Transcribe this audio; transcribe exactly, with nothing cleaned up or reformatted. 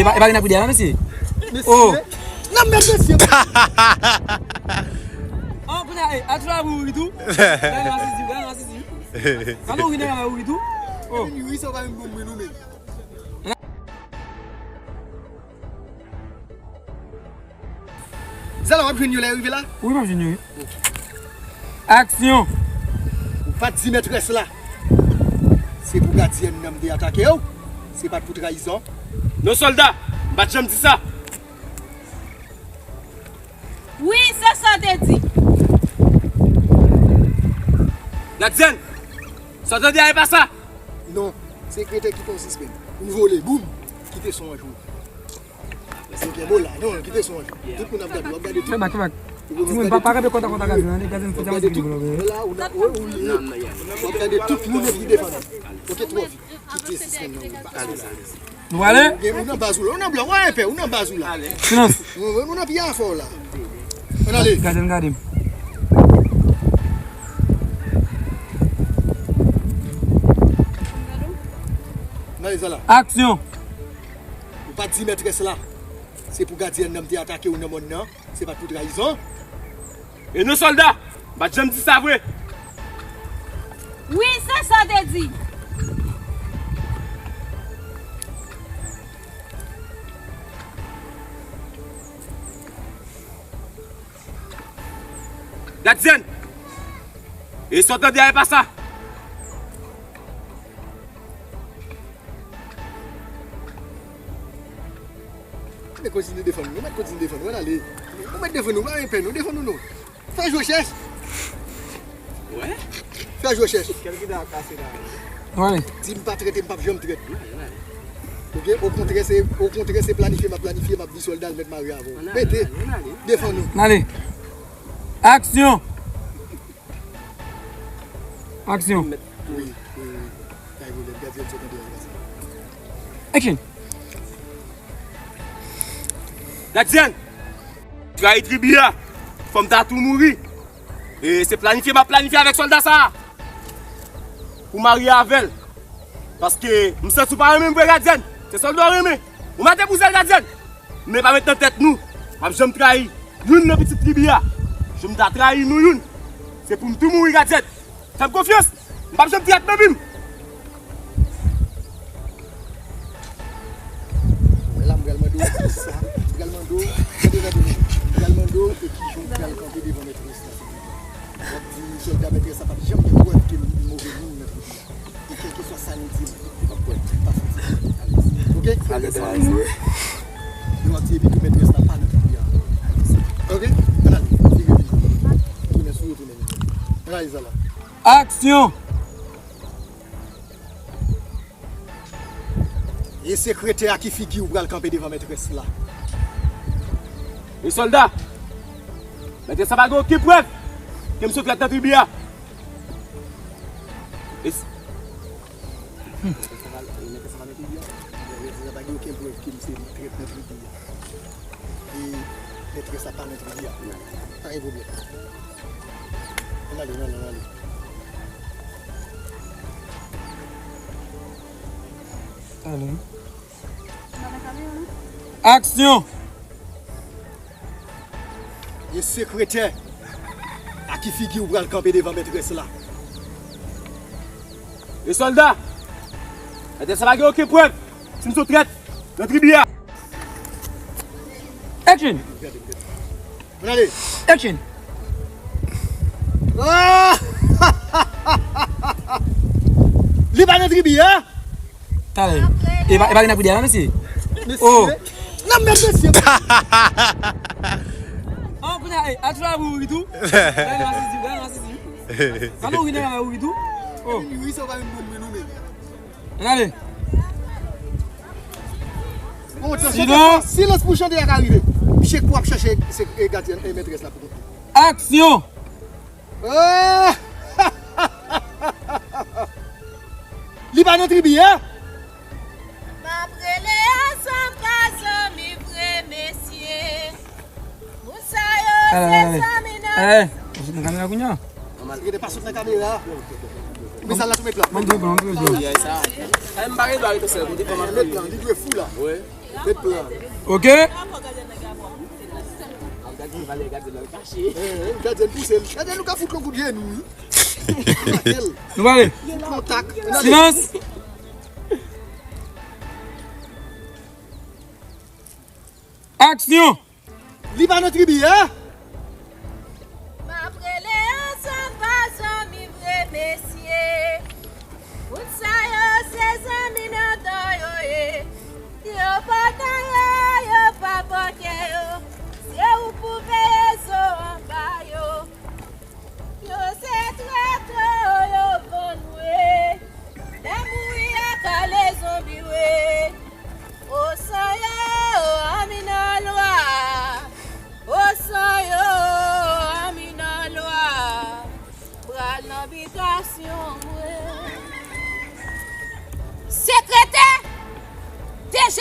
Pa, e pa gen nan kou dèyè la, mesye. Oh. Mesye. Nan men mesye. Oh, kounye a, eh, atouch la pou ri tou. Gade nan sisi, gade nan sisi. Gade ou ri nan ri tou. Oh. Wi, sa pa yon bon mwen nou men. Zala, w ap jwenn yo lè yo rive la? Wi, m ap jwenn yo, wi. Aksyon! Ou pa t di mètrès la se pou gadyèn nan m te atake w? Se pa t pou trayizon? Non, sòlda, m pa t janm di sa. Wi, se sa w te di. Gadyèn, sa w tande a, e pa sa. Non, sekretè kite w sispann. Ou vole, boum, kite son an jwe. Se gen mo la, non, kite son an jwe. Tout moun ap gade, w ap gade tout. Kebak, kebak. Timoun, pa, pa kanpe kòta kòta gadyèn nan, gadyèn fouti an ti gigolo. Vwala, ou nan, ou, ou li. W ap gade tout moun epi defann. Ok, twò vit. Kite sispann nan ou. Nou prale? Ou gen, ou nan baz ou la, ou nan blan, ou an pè, ou nan baz ou la. Silans. Ou, ou nan pye afè w la. Ann ale. Gade m, gade m. Ann ale, Zala. Aksyon! Ou pa t di mètrès la se pou gadyèn nan m te atake w nan mòn nan? Se pa t pou trayizon? E non, sòlda, m pa t janm di sa vre. Wi, se sa w te di. Gadyèn, e sa w tande a, e pa sa. Mèt kontinye defann nou, mèt kontinye defann nou, ann ale. Nou mèt defann nou, pa gen pè, nou defann nou, non. Fè jwè chèch. Wè? Fè jwè chèch. Kèl ki ta kase la? Wè. Di m pa trèt, m p ap janm trèt. Ok, okontrè, se, okontrè, se planifye, m ap planifye, m ap di sòlda l mèt mare avè w. Mete, defann nou. Ann ale. Aksyon! Aksyon. Wi, wi, wi. Kay volè, gadyèn sot nan deyò, se pa sa. Action. Gadyèn, trayi tribi a. Fò m ta tou mouri. E se planifye m ap planifye avèk sòlda sa a pou marye avè l. Paske m santi w pa renmen m vre, gadyèn. Se sòlda w renmen. Ou mete pou zèl, gadyèn. Men pa met nan tèt nou, m p ap janm trayi youn nan pitit tribi a. Jou m ta trayi nou youn, se pou m tou mouri, gadyèn. Fè m konfyans, m p ap janm trèt nan vi m. La, m pral mande w kisa, m pral mande w, tande, tande, m pral mande w e ki jan w pral kanpe devan mètrès la, silvouplè. W ap di sòlda mètrès la pa t janm gen prèv ke m move moun nan tribi a. E kèlkeswa sa nou di, li p ap kwè, li pa fouti. Ok? Alèz, alèz. Yo ap di epi tou mètrès la pa nan tribi a. Ok? Ann ale, vire vini. Tounen sou yo, tounen vini. Ann ale, Zala. Aksyon! E sekretè a ki figi ou pral kanpe devan mètrès la? E sòlda, mètrès la pa gen okenn prèv ke m se trèt nan tribi a. E s- Mètrès la pa gen okenn prèv ke m se trèt nan tribi a. E mètrès la pa nan tribi a. Pa gen pwoblèm. Ann ale, ann ale, ann ale. Ale. Aksyon! E sekretè a ki figi ou pral kanpe devan mètrès la? E sòlda, mètrès la pa gen okenn prèv si m se trèt nan tribi a. Action! Ann ale. Action! Ah! Li pa nan tribi a? Talè. E pa, e pa gen nan kou dèyè la, mesye. Mesye. Oh. Nan men mesye. Oh, kounye a, eh, atouch la pou ri tou. Gade nan sisi, gade nan sisi. Gade ou ri nan ri tou. Oh. Wi, sa pa yon bon mwen nou menm. Gade. Bon, silans. Silans pou chante a ka rive. Misye kou ap chache se, e, gadyèn, e, mètrès la pou kont li. Aksyon! Ah! Li pa nan tribi a? M ap rele ansanm ka zanmi vre, mesye. Moun sa yo se zanmi nan. Eh, ou sot nan kamera kounye a? Rete pa sot nan kamera. Men sa la sou met la. Mwen dwe pran, mwen dwe pran. Ay, m pa gen dwa rete sèl kote fò m ap met lan, li dwe fou la. Wi. Fè plan. Ok? Gadyen pouse l. Gadyen nou ka fout yon kout genou, wi. Nou pale. Kontak. Silans. Aksyon. Li pa nan tribi a. M ap rele ansanm pa zanmi vre, mesye. Moun sa yo se zanmi nan tan yo ye. Yo pa nan yo, yo pa bòkè yo. Se ou pou veye zo anba yo. Yo se trato, yo vann mwe. Lè mouri a kale zonbi we. Osan yo, anmi nan lwa. Osan yo, anmi nan lwa. Pral nan bitasyon mwen. Sekretè, D G.